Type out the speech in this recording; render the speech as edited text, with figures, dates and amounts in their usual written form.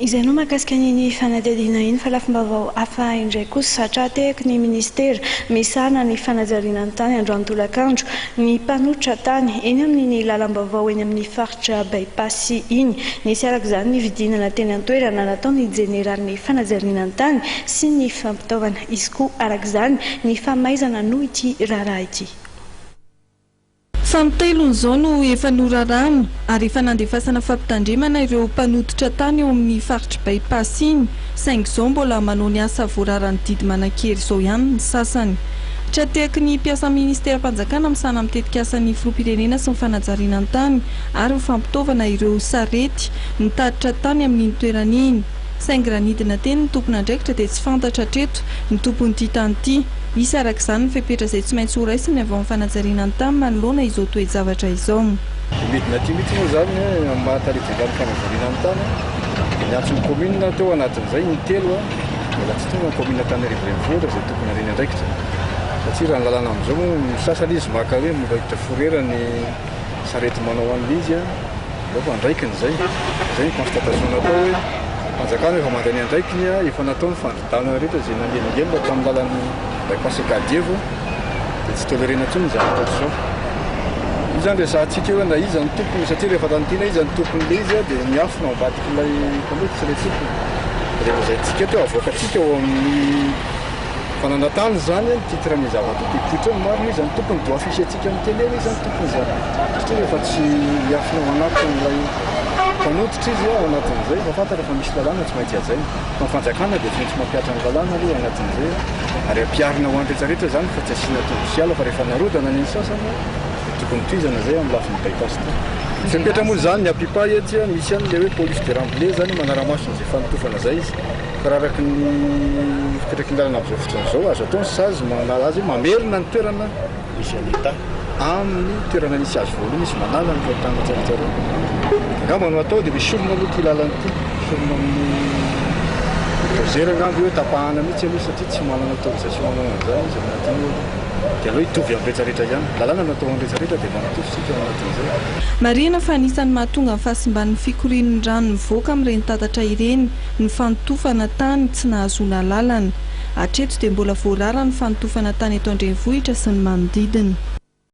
Izay no mahakasika an'iny fanadihadiana iny fa lafim-baovao hafa indray kosa, tra-tehaky ny minisitera misahana ny fanajariana ny tany androany tolakandro ny mpanotra tany eny amin'iny lalam-baovao eny amin'ny faritra By-pass iny. Nisy araka izany ny fidinana teny an-toerana nataon'ny jeneralin'ny fanajariana ny tany sy ny fampitaovana. Hisy koa araka izany ny famaizana noho ity raharaha ity. Fanintelony izao no efa noraràna ary efa nandefasana fampitandremana ireo mpanototra tany eo amin'ny faritr'i By Pass iny, saingy izao mbola manao ny asa voararan'ny didy manan-kery izao ihany ny sasany. Tra-tehaky ny mpiasan'ny ministeram-panjakana misahana amin'ny tetikasan'ny filoham-pirenena sy ny fanajariana ny tany ary ny fampitaovana ireo sarety nitatitra tany amin'iny toerana iny, saingy raha nidina teny ny tompon'andraikitra dia tsy fantatra hatreto ny tompon'ity tany ity. Hisy araka izany ny fepetra izay tsy maintsy horaisiny avy ao amin'ny fanajariana ny tany manoloana izao toe-javatra izao. Dia midina aty mihitsy moa izany amin'ny maha tale jeneralin'ny fanajariana ny tany dia niantso ny commune teo anatin'izay intelo mbola tsy tonga ny commune Antananarivo renivohitra izay tokony handray ny andraikitra satria raha ny lalàna amin'izao moa ny sasany izy maka hoe mbola hiditra fourrière ny sarety manao an'ilay izy aleo fa andraikiny izay, izay ny constatation natao hoe fanjakana efa mandray ny andraikiny efa natao ny Tanana rehetra izay nanelingelina tamin'ny lalan'ny bypass Ankadievo dia tsy tolerena intsony izany ohatr'izao. Io izany resahantsika hoe na iza no tompony satria rehefa tanitina iza no tompon'ilay izy dia miafina ao ambadik'ilay mpanohitra ilay tompony. Rehefa izay tsika eto avoakantsika ao amin'ny fananantany izany ny titre ny zavatra dia hipoitra eo ny marina iza no tompony dia ho afficher-tsika amin'ny télé hoe iza no tompony izany satria rehefa tsy miafina ao anatin'ilay mpanohitra izy ao anatin'izay efa fantatra fa misy lalàna tsy maintsy hajaina. Fa ny fanjakana dia tsy maintsy mampihatra ny lalàna aloha anatin'izay ary ampiharina ho an'ny rehetra rehetra izany fa tsy asiana tombo sy ala fa rehefa narodana ny an'ny sasany dia tokony tohizana izay amin'ny lafiny bypass ity. Ny fepetra moa izany ny APIPA etsy misy ihany ilay hoe police de remblai izany manara-maso an'izay fanotofana izay izy fa raha araka ny fipetraky ny lalana amin'izao fotoana izao azo atao ny sazy manala azy hoe mamerina ny toerana misy an'i Etat amin'ny toerana nisy azy voalohany izy manala ny fahotana tsaratsara. Angamba no atao dia misorona aloha ity lalana ity, misorona amin'ny bulldozer angamba io tapahana mihitsy aloha satria tsy manana autorisation hanao an'izany izy ao anatin'io aloha. Dia aleo hitovy amin'ny rehetrarehetra ihany. Lalàna natao ho an'ny rehetrarehetra dia mba mitovy isika ao anatin'izay. Marihina fa anisan'ny mahatonga ny fahasimban'ny fikorian'ny rano mivoaka amin'ireny tatatra ireny ny fanotofana tany tsy nahazoana alalana. Hatreto dia mbola voarara ny fanotofana tany eto an-drenivohitra sy ny manodidina.